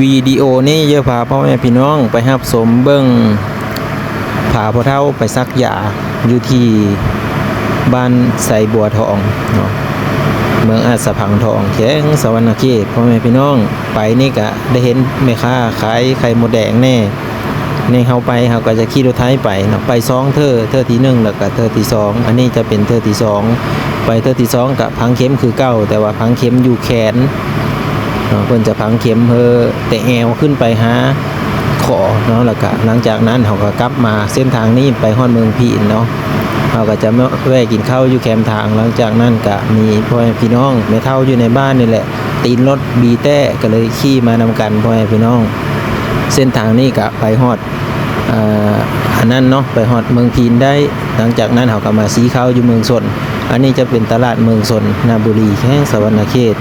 ວິດີໂອນີ້ຈະພາພໍ່ແມ່ພີ່ນ້ອງໄປຮັບຊົມເບິ່ງ ພາພໍ່ເຖົ້າໄປສັກຢາຢູ່ທີ່ບ້ານໄຊບົວທອງເນາະ ເມືອງອາດສະພັງທອງ ແຂວງສະຫວັນນະເຂດ. ພໍ່ແມ່ພີ່ນ້ອງ ໄປນີ້ກະໄດ້ເຫັນແມ່ຄ້າຂາຍໄຂ່ມົດແດງແດ່. ນີ້ເຮົາໄປ ເຮົາກໍຈະຂີ່ລົດໄຖໄປເນາະ ໄປສອງເທື່ອ ເທື່ອທີໜຶ່ງ ແລ້ວກໍເທື່ອທີສອງ. ອັນນີ້ຈະເປັນເທື່ອທີສອງ. ໄປເທື່ອທີສອງກໍຝັງເຂັມຄືເກົ່າ ແຕ່ວ່າຝັງເຂັມຢູ່ແຂນເນາະ ເພິ່ນຈະຝັງເຂັມເຮົແຕ່ແອວຂຶ້ນໄປຫາຂໍ້ເນາະ ແລ້ວກໍຫຼັງຈາກນັ້ນເຮົາກໍກັບມາ. ເສັ້ນທາງນີ້ໄປຮອດເມືອງພີນເນາະ ເຮົາກໍຈະມາແວ່ກິນເຂົ້າຢູ່ແຄມທາງ. ຫຼັງຈາກນັ້ນກໍມີພໍ່ແມ່ພີ່ນ້ອງແມ່ເຖົ້າຢູ່ໃນບ້ານນີ້ແຫຼະ ຕີນລົດບີແຕ້ ກໍເລີຍຂີ່ມານຳກັນ ພໍ່ແມ່ພີ່ນ້ອງ. ເສັ້ນທາງນີ້ກະໄປຮອດ ເອີ ອັນນັ້ນເນາະ ໄປຮອດເມືອງພີນໄດ້. ຫຼັງຈາກນັ້ນເຮົາກໍມາຊີ້ເຂົ້າຢູ່ເມືອງຊົນ. ອັນນີ້ຈະເປັນຕະຫຼາດເມືອງຊົນນະບູລີ ແຂວງສະຫວັນນະເຂດ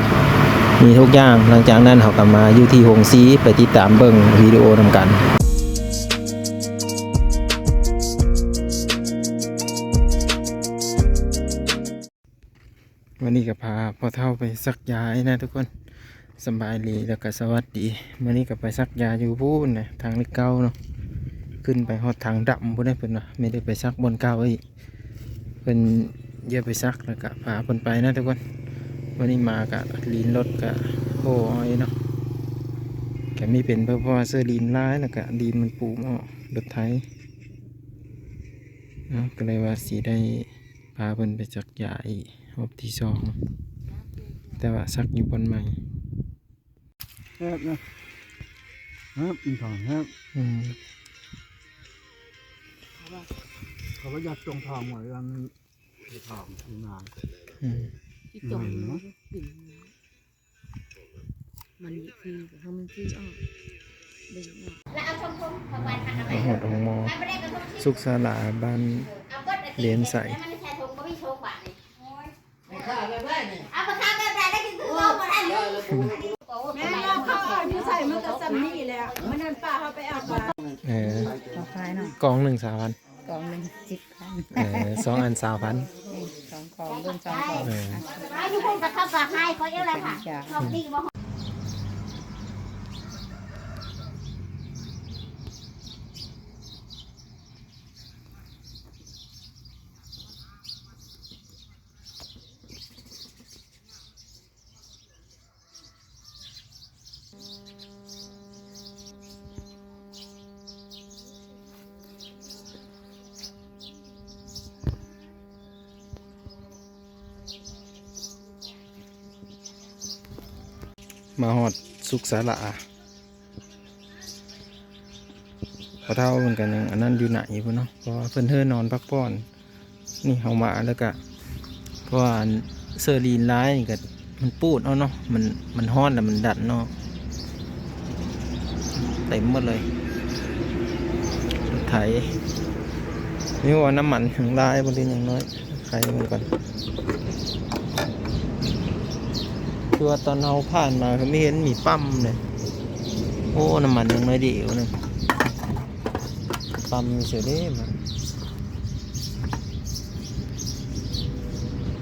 ມີທຸກຢ່າງ. ຫຼັງຈາກນັ້ນເຮົາກໍມາຢູ່ທີ່ໂຮງຊີ ໄປຕິດຕາມເບິ່ງວິດີໂອນຳກັນ. ມື້ນີ້ກໍພາພໍ່ເຖົ້າໄປສັກຢາອີກນະທຸກຄົນ. ສະບາຍດີ ແລ້ວກໍສະຫວັດດີ. ມື້ນີ້ກໍໄປສັກຢາຢູ່ພຸ້ນນະ ທາງເລກເກົ້າເນາະ ຂຶ້ນໄປຮອດທາງດຳພຸ້ນເດ້. ເພິ່ນວ່າມີແຕ່ໄປສັກບ່ອນເກົ່າອີກ ເພິ່ນຢ່າໄປສັກ ແລ້ວກໍພາເພິ່ນໄປນະທຸກຄົນ. ມື້ນີ້ມາກໍລີນລົດກໍໂອ້ອອຍເນາະ ກໍມີເປັນເພາະວ່າເຊື້ອລີນຫຼາຍ ແລ້ວກໍລີນມັນປູມອອກລົດໄຖເນາະ ກໍເລີຍວ່າຊິໄດ້ ພາເພິ່ນໄປສັກຢາອີກຮອບທີສອງ ແຕ່ວ່າສັກຢູ່ບ່ອນໃໝ່. ແຊບນະ ແຊບ ມັນຂອງແຊບ. ອືມ ເຂົາວ່າຢາກຈົງທອງວ່າ ທອງນານ. ອືມ ອືມ ມັນຄືເຮົາມັນຄືອອກ ເບິ່ງອອກ. ມາຮອດໂຮງໝໍສຸກສາລາ ບ້ານເລນໄຊ. ແມ່ນວ່າເຂົາເອົາຢູ່ໃສມັນກໍສ່ຳນີ້ແຫຼະ. ມື້ນັ້ນປ້າເຮົາໄປເອົາປາ ເອີ ເອົາຂາຍເນາະ ກອງໜຶ່ງສາມພັນ. ກອງໜຶ່ງສິບພັນ. ເອີ ສອງອັນຊາວພັນ. ເອີ ສອງຂອງ ເບິ່ງສອງຂອງ. ເອີ ຢູ່ພຸ້ນກໍເຂົາກໍໃຫ້ຂ້ອຍເອົາແລ້ວຄ່ະ. ເຂົາດີບໍ່? ມາຮອດສຸກສາລາ ພໍ່ເຖົ້າເພິ່ນກໍຍັງອັນນັ້ນຢູ່ໃນພຸ້ນເນາະ ເພາະວ່າເພິ່ນເຫີນອນພັກຜ່ອນ. ນີ້ເຮົາມາແລ້ວກະ ເພາະວ່າອັນເຊື້ອລີນຫຼາຍນີ້ກະ ມັນປູດເອົາເນາະ ມັນ ມັນຮ້ອນແລ້ວມັນດັນເນາະ ເຕັມໝົດເລີຍ. ລົດໄຖ ນີ້ວ່ານ້ຳມັນຍັງຫຼາຍບໍ່ ຫຼືຍັງໜ້ອຍ ໄຂມັນກ່ອນ. ຄືວ່າຕອນເຮົາຜ່ານມາກໍມີເຫັນມີປ້ຳເດ້. ໂອ້ ນ້ຳມັນຍັງໜ້ອຍດຽວໜຶ່ງ. ປ້ຳຢູ່ເສຍເດ້ມາ.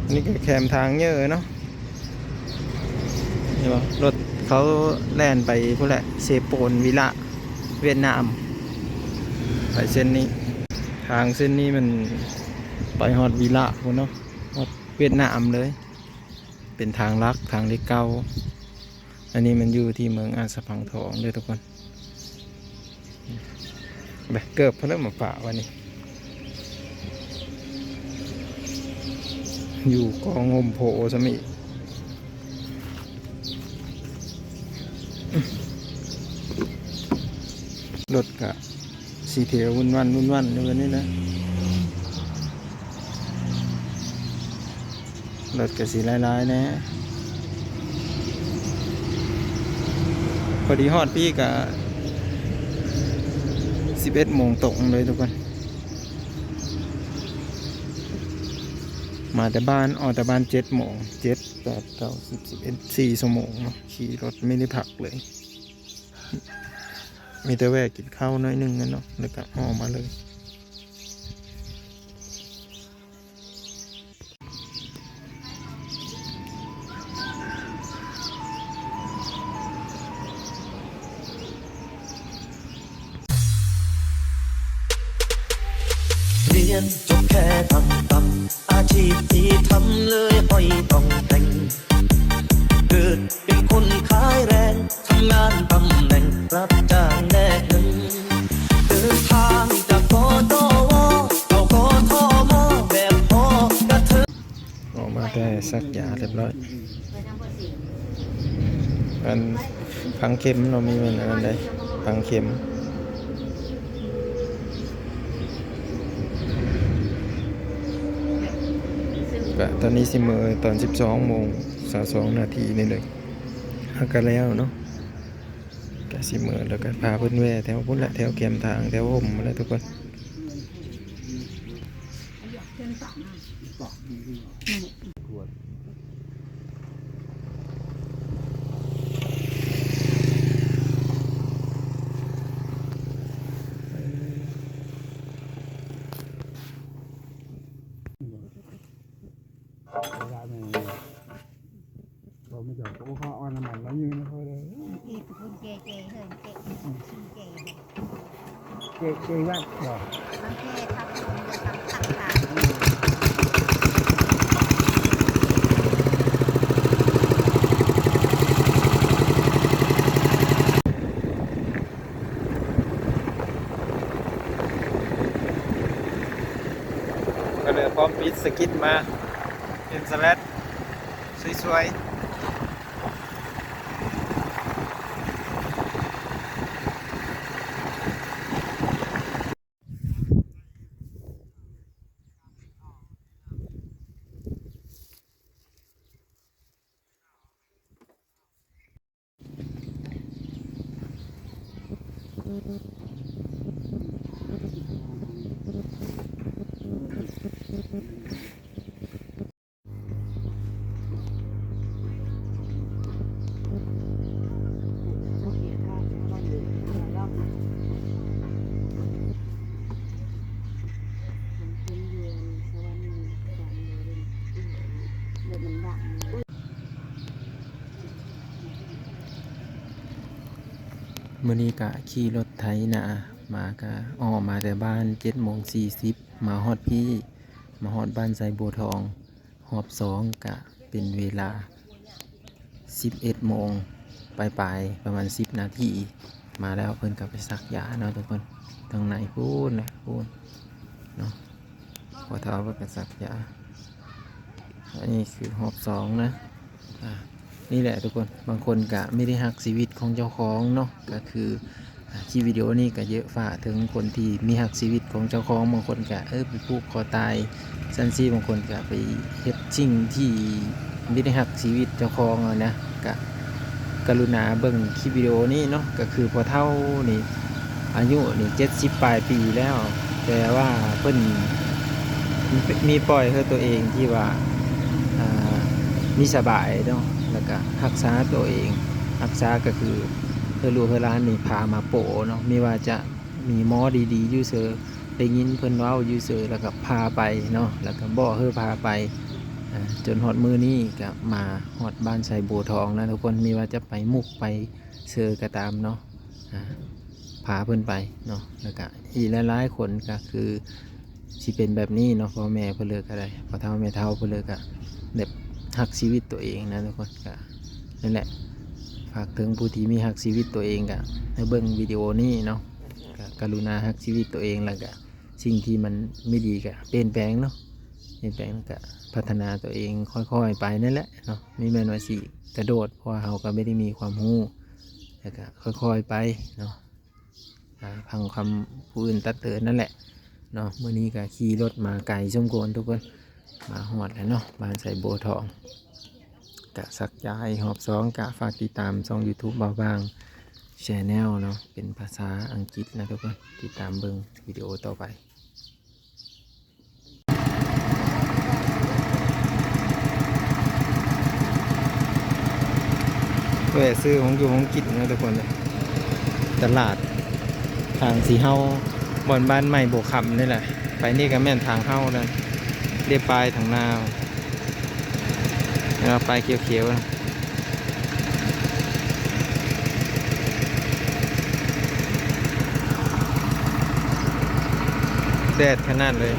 ອັນນີ້ກໍແຄມທາງເຍີເນາະ ເຫັນບໍ່? ລົດເຂົາແລ່ນໄປພຸ້ນແຫຼະ ເຊໂປນ ວິລະ ຫວຽດນາມ ໄປເສັ້ນນີ້. ທາງເສັ້ນນີ້ມັນໄປຮອດວິລະພຸ້ນເນາະ ຮອດຫວຽດນາມເລີຍ. ເປັນທາງຫຼັກ ທາງເລກເກົ້າ. ອັນນີ້ມັນຢູ່ທີ່ເມືອງອາດສະພັງທອງເດີທຸກຄົນ. ໄປ ເກີບເພິ່ນເລີ່ມມາປະໄວ້ນີ້ ຢູ່ກອງຮົ່ມໂພຊຳອີກ. ລົດກະສີເທວວຸ່ນວັ່ນ ວຸ່ນວັ່ນຢູ່ແບບນີ້ແຫຼະ. ລົດກະຊິຫຼາຍໆແດ່. ພໍດີຮອດພີ້ກະສິບເອັດໂມງຕົງເລີຍທຸກຄົນ. ມາແຕ່ບ້ານ ອອກແຕ່ບ້ານເຈັດໂມງ ເຈັດ ແປດ ເກົ້າ ສິບ ສິບເອັດ ສີ່ຊົ່ວໂມງເນາະ ຂີ່ລົດໄມ່ໄດ້ພັກເລີຍ. ມີແຕ່ແວ່ກິນເຂົ້າໜ້ອຍໜຶ່ງເນາະ ແລ້ວກະອອກມາເລີຍ. ເ ຈົບແຄ່ຂັ້ນຕ່ຳ ອາຊີບທີ່ທຳເລີຍຫ້ອຍຕ້ອງແຕ່ງ ເກີດເປັນຄົນຂາຍແຮງ ທຳງານຕຳແໜ່ງ ຮັບຈ້າງແລກເງິນ ເດີນທາງຈາກ ກທວ ເຂົ້າ ກທມ ແບບພໍກະເທີງ. ອອກມາແຕ່ສັກຢາຮຽບຮ້ອຍ ອັນຝັງເຂັມເນາະ ມີແມ່ນອັນນັ້ນເດ້ ຝັງເຂັມ. ກະຕອນນີ້ຊິເມືອຕອນສິບສອງໂມງຊາວສອງນາທີນີ້ເລີຍ ຫາກະແລ້ວເນາະ ກະຊິເມືອ ແລ້ວກະພາເພິ່ນແວ່ແຖວພຸ້ນແຫຼະ ແຖວແຄມທາງ ແຖວຮົ່ມພຸ້ນແຫຼະທຸກຄົນ. ເວລານີ້ ບໍ່ມີເຈົ້າ ໂອ້ ເຂົາເອົານ້ຳມັນມາຍິງໃຫ້ຂ້ອຍເດີ. ອີກຄົນເຈເຈ ເຮີ້ນເຈ ເຈ ເຈວັດບໍ? ມັນເຈທັບ ທັບ ທັບ ທັບ. ກະເລີຍພ້ອມປິດສະກິດມາ ເປັນສະແລັດ ສວຍໆ. ມື້ນີ້ກະຂີ່ລົດໄຖນາມາ ກະອອກມາແຕ່ບ້ານເຈັດໂມງສີ່ສິບ ມາຮອດພີ້ ມາຮອດບ້ານໄຊໂບທອງ. ຮອບສອງກະເປັນເວລາສິບເອັດໂມງປາຍໆ ປະມານສິບນາທີ ມາແລ້ວ. ເພິ່ນກະໄປສັກຢາເນາະທຸກຄົນ ທາງໃນພຸ້ນນະ ພຸ້ນເນາະ ພໍ່ເຖົ້າເພິ່ນກະສັກຢາ. ອັນນີ້ຄືຮອບສອງນະ. ອາ ນີ້ແຫຼະທຸກຄົນ ບາງຄົນກະມີໄດ້ຮັກຊີວິດຂອງເຈົ້າຂອງເນາະ ກະຄື ອາ ຄລິບວິດີໂອນີ້ກະຢາກຝາກເຖິງຄົນທີ່ມີຮັກຊີວິດຂອງເຈົ້າຂອງ. ບາງຄົນກະ ເອີ ໄປຜູກຄໍຕາຍຊັ້ນຊີ້ ບາງຄົນກະໄປເຮັດສິ່ງທີ່ມີໄດ້ຮັກຊີວິດເຈົ້າຂອງຫັ້ນນະ. ກະກະລຸນາເບິ່ງຄລິບວິດີໂອນີ້ເນາະ ກະຄືພໍ່ເຖົ້ານີ້ ອາຍຸນີ້ເຈັດສິບປາຍປີແລ້ວ ແຕ່ວ່າເພິ່ນມີ ມີປ່ອຍໃຫ້ຕົວເອງທີ່ວ່າ ອາ ມີສະບາຍເນາະ ແລ້ວກະຮັກສາຕົວເອງ ຮັກສາກະຄືເອີ ລູກເອີ ຫຼານນີ້ພາມາໂປະເນາະ ມີວ່າຈະມີໝໍດີໆຢູ່ເຊີ ໄດ້ຍິນເພິ່ນເວົ້າຢູ່ເຊີ ແລ້ວກະພາໄປເນາະ ແລ້ວກະບອກເອີ ພາໄປ ອາ ຈົນຮອດມື້ນີ້ກະມາຮອດບ້ານໄຊໂບທອງນະທຸກຄົນ ມີວ່າຈະໄປມຸກໄປເຊີກະຕາມເນາະ ອາ ພາເພິ່ນໄປເນາະ ແລ້ວກະອີກຫຼາຍໆຄົນກະຄືຊິເປັນແບບນີ້ເນາະ ພໍ່ແມ່ເພິ່ນເລີຍກະໄດ້ ພໍ່ເຖົ້າແມ່ເຖົ້າເພິ່ນເລີຍກະແບບຮັກຊີວິດຕົວເອງນະທຸກຄົນ. ກະນັ້ນແຫຼະ ຝາກເຖິງຜູ້ທີ່ມີຮັກຊີວິດຕົວເອງກະໃຫ້ເບິ່ງວິດີໂອນີ້ເນາະ ກະກະລຸນາຮັກຊີວິດຕົວເອງ ແລ້ວກະສິ່ງທີ່ມັນມີດີກະປ່ຽນແປງເນາະ ປ່ຽນແປງ ແລ້ວກະພັດທະນາຕົວເອງຄ່ອຍໆໄປນັ້ນແຫຼະເນາະ ບໍ່ແມ່ນວ່າຊິກະໂດດ ເພາະວ່າເຮົາກະບໍ່ໄດ້ມີຄວາມຮູ້ ແລ້ວກະຄ່ອຍໆໄປເນາະ ອາ ຟັງຄຳຜູ້ອື່ນຕັກເຕືອນນັ້ນແຫຼະເນາະ. ມື້ນີ້ກະຂີ່ລົດມາໄກສົມຄວນທຸກຄົນ ມາຮອດແລ້ວເນາະ ບ້ານໄຊໂບທອງ. ກະສັກຢາອີກຮອບສອງ ກະຝາກຕິດຕາມຊ່ອງຢູທູບບ່າວບາງແຊນແນວເນາະ ເປັນພາສາອັງກິດນະທຸກຄົນ ຕິດຕາມເບິ່ງວິດີໂອຕໍ່ໄປ. ແວ່ຊື້ຂອງຢູ່ຂອງກິນເນາະທຸກຄົນເອີຍ ຕະຫຼາດທາງສີເຫົ່າ ບ່ອນບ້ານໃໝ່ບົວຄຳນີ້ແຫຼະ ໄປນີ້ກະແມ່ນທາງເຫົ່າແລ້ວ ເລຍປ້າຍທາງໜ້າ ເຫັນວ່າປ້າຍຂຽວໆ ແດດຂະໜາດເລີຍ.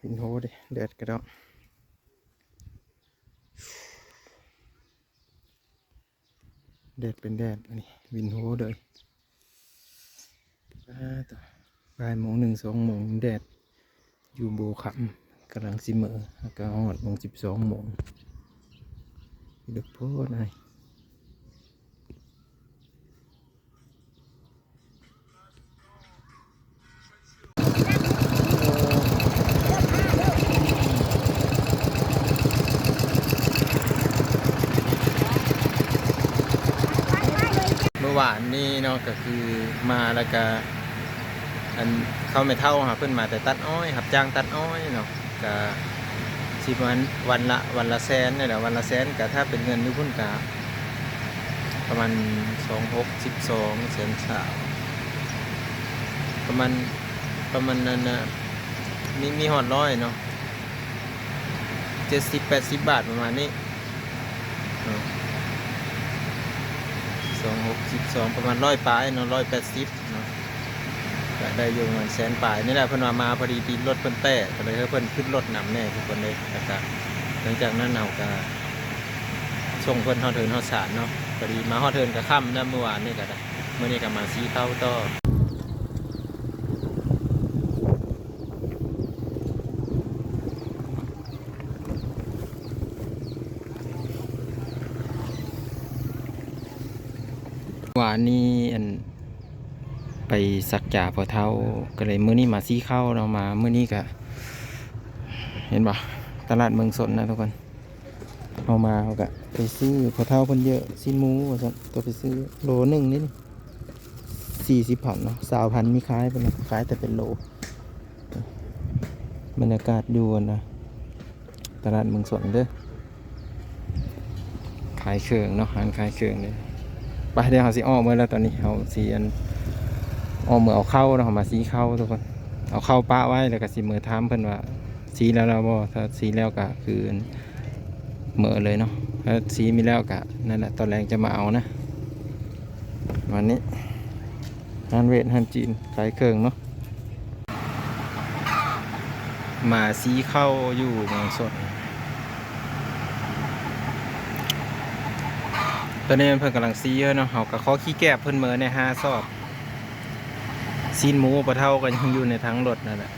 ວິນໂຮເດ້ ແດດກະດອກ ແດດເປັນແດດ ອັນນີ້ວິນໂຮເລີຍ. ອ້າໂຕ ບ່າຍໂມງໜຶ່ງ ສອງໂມງ ແດດຢູ່ບໍ່ຄ່ຳ ກຳລັງຊິເມືອ ແລ້ວກະຮອດໂມງສິບສອງໂມງ ເລິກໂພດອ້າຍ. ມື້ວານນີ້ເນາະ ກະຄືມາແລ້ວກະ ອັນ ເຂົາແມ່ເຖົ້າຫາເພິ່ນມາແຕ່ຕັດອ້ອຍ ຮັບຈ້າງຕັດອ້ອຍເນາະ ກະຊິປະມານວັນລະ ວັນລະແສນນີ້ແຫຼະ ວັນລະແສນ ກະຖ້າເປັນເງິນຢູ່ພຸ້ນກະປະມານສອງຫົກ ສິບສອງ ແສນຊາວ ປະມານ ປະມານນັ້ນນະ ມີ ມີຮອດຮ້ອຍເນາະ ເຈັດສິບ ແປດສິບບາດປະມານນີ້ເນາະ ສອງຫົກ ສິບສອງ ປະມານຮ້ອຍປາຍເນາະ ຮ້ອຍແປດສິບເນາະ ກະໄດ້ຢູ່ປະມານແສນປາຍນີ້ແຫຼະ. ເພິ່ນວ່າມາພໍດີຕິດລົດເພິ່ນແຕກ ກະເລີຍໃຫ້ເພິ່ນຂຶ້ນລົດນຳແດ່ທຸກຄົນເລີຍ ແລ້ວກະຫຼັງຈາກນັ້ນເຮົາກະສົ່ງເພິ່ນຮອດເຮືອນຮອດຊານເນາະ ພໍດີມາຮອດເຮືອນກະຄ່ຳແລ້ວ ມື້ວານນີ້ກະໄດ້ ມື້ນີ້ກະມາຊີ້ເຂົ້າຕໍ່. ວານນີ້ ອັນ ໄປສັກຢາພໍ່ເຖົ້າ ກະເລີຍມື້ນີ້ມາຊີ້ເຂົ້າເນາະ ມາມື້ນີ້ກະ ເຫັນບໍ່ ຕະຫຼາດເມືອງຊົນນະທຸກຄົນ. ເຮົາມາເຮົາກະໄປຊື້ ພໍ່ເຖົ້າເພິ່ນເຢີ້ຊີ້ນໝູວ່າຊັ້ນ ກະໄປຊື້ໂລໜຶ່ງນີ້ ສີ່ສິບພັນເນາະ ຊາວພັນມີຂາຍ ເພິ່ນຂາຍແຕ່ເປັນໂລ. ບັນຍາກາດຢູ່ ອັນນະ ຕະຫຼາດເມືອງຊົນເດີ ຂາຍເຄື່ອງເນາະ ຮ້ານຂາຍເຄື່ອງເດີ. ໄປ ດຽວເຮົາຊິອອກເມືອແລ້ວ ຕອນນີ້ເຮົາຊິ ອັນ ອອກເມືອເອົາເຂົ້າເນາະ ເຮົາມາຊີ້ເຂົ້າທຸກຄົນ ເອົາເຂົ້າປະໄວ້ ແລ້ວກະຊິເມືອຖາມເພິ່ນວ່າຊີ້ແລ້ວ ແລ້ວບໍ່ ຖ້າຊີ້ແລ້ວກະຄື ເມືອເລີຍເນາະ ຖ້າຊີ້ມີແລ້ວກະນັ້ນແຫຼະ ຕອນແລງຈະມາເອົານະ. ວັນນີ້ຮ້ານຫວຽດ ຮ້ານຈີນ ຂາຍເຄື່ອງເນາະ ມາຊີ້ເຂົ້າຢູ່ເມືອງຊົນ. ຕອນນີ້ເພິ່ນກຳລັງຊີ້ເນາະ ເຮົາກະຂໍຂີ້ແກບເພິ່ນເມືອແດ່ ຫ້າຊອບ ຊີ້ນໝູ ປາເທົາກະຍັງຢູ່ໃນຖັງລົດນັ້ນແຫຼະ.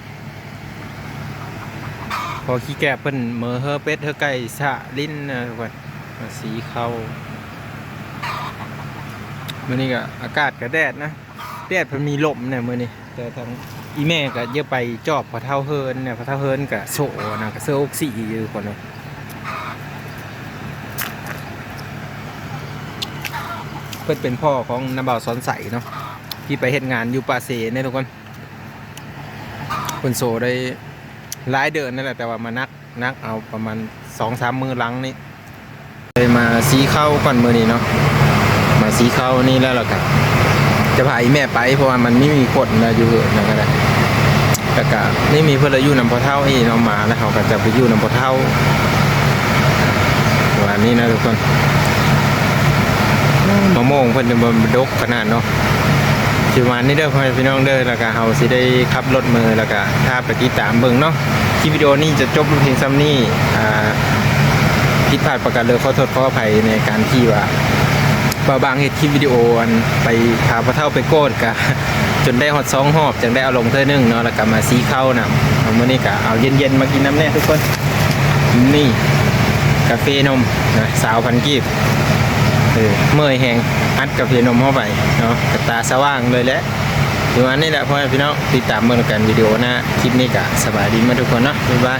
ພໍຂີ້ແກບເພິ່ນເໝີເຮີເປັດເຮີໄກ່ສະຫຼິ້ນນະທຸກຄົນ ມາຊີ້ເຂົ້າ. ມື້ນີ້ກະອາກາດກະແດດນະ ແດດເພິ່ນມີລົມນະມື້ນີ້ ແຕ່ທາງອີ່ແມ່ກະເຢີ້ໄປຈອບພໍ່ເຖົ້າເຮືອນນະ ພໍ່ເຖົ້າເຮືອນກະໂຊນະ ກະເສື້ອອົກສີຢູ່ຄົນໜຶ່ງ. ເພິ່ນເປັນພໍ່ຂອງນ້າບ່າວສອນໄຊເນາະ ທີ່ໄປເຮັດງານຢູ່ປາກເຊນະທຸກຄົນ. ເພິ່ນໂຊໄດ້ຫຼາຍເດືອນນັ້ນແຫຼະ ແຕ່ວ່າມາໜັກ ໜັກເອົາປະມານສອງສາມມື້ຫຼັງນີ້ ໄດ້ມາຊີ້ເຂົ້າກ່ອນມື້ນີ້ເນາະ ມາຊີ້ເຂົ້ານີ້ແລ້ວ ແລ້ວກະຈະພາອີ່ແມ່ໄປ ເພາະວ່າມັນມີຄົນນະຢູ່ເຮືອນນັ້ນກະໄດ້ ແລ້ວກະມີ ມີເພິ່ນລະຢູ່ນຳພໍ່ເຖົ້າອີກເນາະ ມາແລ້ວເຮົາກະຈະໄປຢູ່ນຳພໍ່ເຖົ້າ ປະມານນີ້ນະທຸກຄົນ. ມະມ່ວງເພິ່ນຈະບໍ່ດົກ ຂະໜາດເນາະ. ຊິປະມານນີ້ເດີພໍ່ແມ່ພີ່ນ້ອງເດີ ແລ້ວກະເຮົາຊິໄດ້ຂັບລົດເມືອ ແລ້ວກະຖ້າໄປຕິດຕາມເບິ່ງເນາະ. ຄລິບວິດີໂອນີ້ຈະຈົບລົງພຽງສ່ຳນີ້ ອາ ຜິດພາດປະການໃດ ຂໍໂທດຂໍອະໄພໃນການທີ່ວ່າ ບ່າວບາງເຮັດຄລິບວິດີໂອ ອັນ ໄປພາພໍ່ເຖົ້າໄປກວດ ກະຈົນໄດ້ຮອດສອງຮອບ ຈັ່ງໄດ້ເອົາລົງເທື່ອໜຶ່ງເນາະ ແລ້ວກະມາຊີ້ເຂົ້ານຳ. ມື້ນີ້ກະເອົາເຢັນໆມາກິນນຳແດ່ທຸກຄົນ. ນີ້ກາເຟນົມນະ ຊາວພັນກີບ ເອີ ເມື່ອຍແຮງ ອັດກາເຟນົມເຂົ້າໄປເນາະ ກະຕາສະຫວ່າງເລີຍແຫຼະ. ປະມານນີ້ແຫຼະພໍ່ແມ່ພີ່ນ້ອງ ຕິດຕາມເບິ່ງນຳກັນວິດີໂອໜ້າ. ຄລິບນີ້ກະສະບາຍດີໝົດທຸກຄົນເນາະ ບາຍບາຍ.